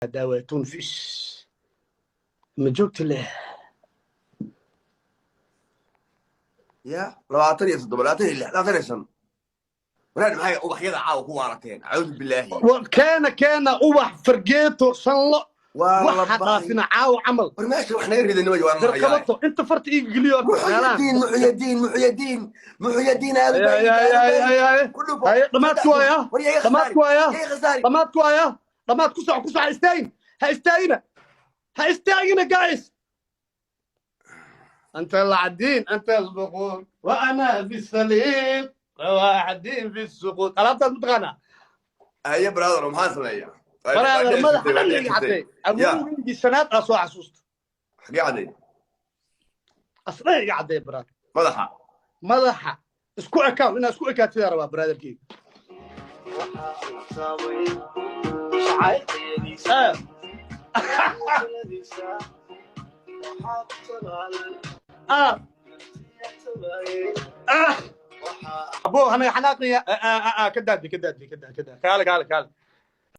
Daawatun fish ma joogta leh. Ya, 27, 26, 25. Walaal, maxay ubaxyada caawa ku waarateen? Acuudu bilaahi. Keena, keena ubax, fargeeto, shanlo. Waa la waxa baxay. Dhaafina caawa camal. War meesha wax naga ridanimo waa nahayaa. Darqabato inta farta iiga geliyo meelahan. Muxuyadiin, Muxuyadiin, Muxuyadiin, Muxuyadiin, aadu. Ay, ay, ay, ay, ay. Ku dhufo. Haye, dhamaadku waaya. War yaga. Dhamaadku waaya. Yaga khasaari. Dhamaadku waaya, dhamaad. Ku soco, ku soco. Ha istaagin, ha istaagina, ha istaagina, guys. أنت العدين، أنت البخور، وأنا في السليم وواحدين في السقوط. alaabtaas mataqaanaa? Haye brother, maxaan sameeyaa? Brother, madaxa dhan iga cadday. Ya. Awowgeygii shanaad aa soo xasuusta. Xagee caday? Asna iga cadday, brother. Madaxa. Madaxa isku ekaaw, inaa isku ekaatidaa rabaa, brotherkeyga. Ah. Ah. Abo hana xanaaqaya. Ka daadi, ka daadi, ka daadi, ka daadi. Kaale, kaale, kaale.